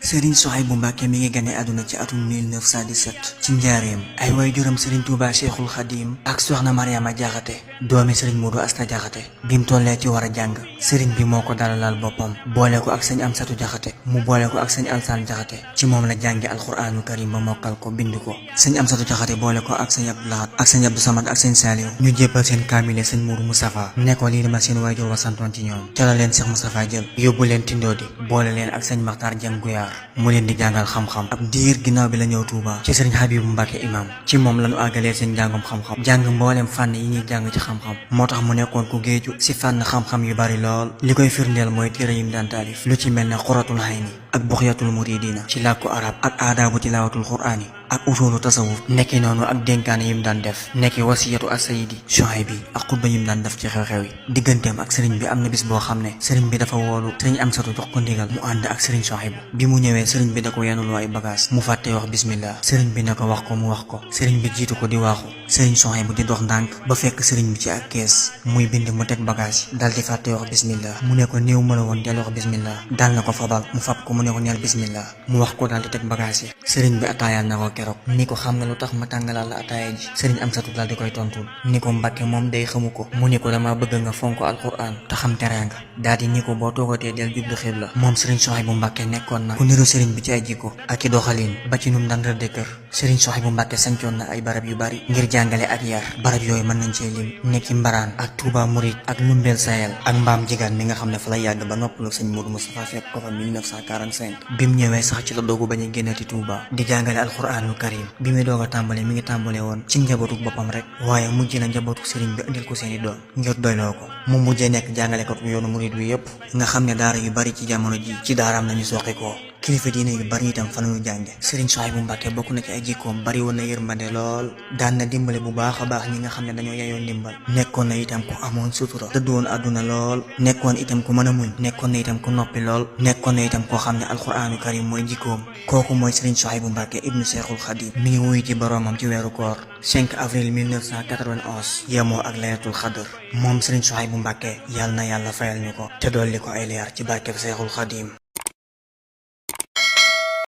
Serigne Souhaïbou Mbacké mi ngi gane àdduna ci atum 1917 ci njaareem ay waajuram Serigne Touba Cheikhul Khadim ak soxna Mariama Jaxate doomi Serigne Modou Asta Jaxate bim tollee ci war a jàng Serigne bi moo ko dalalal boppam boole ko ak sëñ Amsatu Jaxate mu boole ko ak sëñ Alsaan Jaxate ci moom la jàngi alxuraanu karim ba mokkal ko bind ko sëñ Amsatu Jaxate boole ko ak sëñ Abdou Lahad ak sëñ Abdou Samad ak sëñ Saliou ñu jébbal seen kaamile sëñ Modou Moustapha ne ko lii dama seen waajur wa santoon ci ñoom ca la leen Cheikh Moustapha jël yóbbu leen Tindodi boole leen ak sëñ Maxtaar Jeng Guyaar mu leen di jàngal xam-xam ab diir ginnaaw bi la ñëw Touba ci Serigne Habibou Mbacké imam ci moom lañu àggalee seen njàngum xam-xam jàng mboolem fànn yi ñuy jàng ci xam-xam moo tax mu nekkoon ku géeju si fànn xam-xam yu bari lool li koy firndeel mooy téere yim daan taalif lu ci mel ne Xuratul Hayni ak Buxyatul Muridina ci làkku arab ak aadaabu tilaawatul qur'aani ak usulu tasawuf nekki noonu ak dénkaane yim daan def nekki wasiyatu as-sayidi Souhaïbou ak xutba yim daan def ci xew-xew yi digganteem ak sëriñ bi am na bis boo xam ne sëriñ bi dafa woolu sëriñ Amsatu jox ko ndigal mu ànd ak sëriñ Souhaïbou bi mu ñëwee sëriñ bi da ko yenul ay bagage mu fàtte wax bismillah sëriñ bi ne ko wax ko mu wax ko sëriñ bi jiitu ko di waaxu sëriñ Souhaïbou di dox ndànk ba fekk sëriñ bi ci ak kees muy bind mu teg bagage yi dal di fàtte wax bismillah mu ne ko néew ma la woon del wax bismillah dal na ko fabal mu fab ko mu ne ko neel bismillah mu wax ko dal di teg bagage yi sëriñ bi ataayal na ko keroog ni ko xam nga lu tax ma tàngalal la ataaya ji sëriñ Amsatu dal di koy tontul ni ko Mbàkke moom day xamu ko mu ni ko dama bëgg nga fonk alquran te xam teraanga daal di ni ko boo toogatee del jublu xibla moom sëriñ Souhaïbou Mbacké nekkoon na ku niru sëriñ bi ci ay jikko ak i doxalin ba ci num daan rëdde kër sëriñ Souhaïbou Mbacké sancoon na ay barab yu bari ngir jàngale ak yar barab yooyu mën nañ cee lim nekki Mbaraan ak Touba Mouride ak Lumbel Sayel ak Mbaam Jigaan mi nga xam ne fa la yàgg ba noppalu sëñ Modou Moustapha fekk ko fa 1945 bim ñëwee sax ci la doogu bañ a génnati Touba di jàngale alquranul karim bi muy doog a tàmbale mi ngi tàmbale woon ci njabootu boppam rek waaye mujj na njabootu sëriñ bi indil ko seeni doom ngir doyloo ko mu mujjee nekk jàngalekatu yoonu murid wi yépp nga xam ne daara yu bari ci jamono ji ci daaraam lañu soqi ko kilifa diine yu bari itam fa lañu jànge sëriñ Souhaïbou Mbacké bokk na ci ay jikkoom bari woon na yërmande lool daan na dimbale bu baax a baax ñi nga xam ne dañoo yayoon ndimbal nekkoon na itam ku amoon sutura dëddu woon àdduna lool nekkoon itam ku mën a muñ nekkoon na itam ku noppi lool nekkoon na itam koo xam ne alquraanu karim mooy jikkoom kooku mooy sëriñ Souhaïbou Mbacké ibnu Cheikhul Khadim mi ngi wuyu ci boroomam ci weeru koor 5 avril 1991 yemoo ak laylatul xadr moom sëriñ Souhaïbou Mbacké yàlla na yàlla fayal ñu ko te dolli ko ay leer ci barkeb Cheikhul Khadim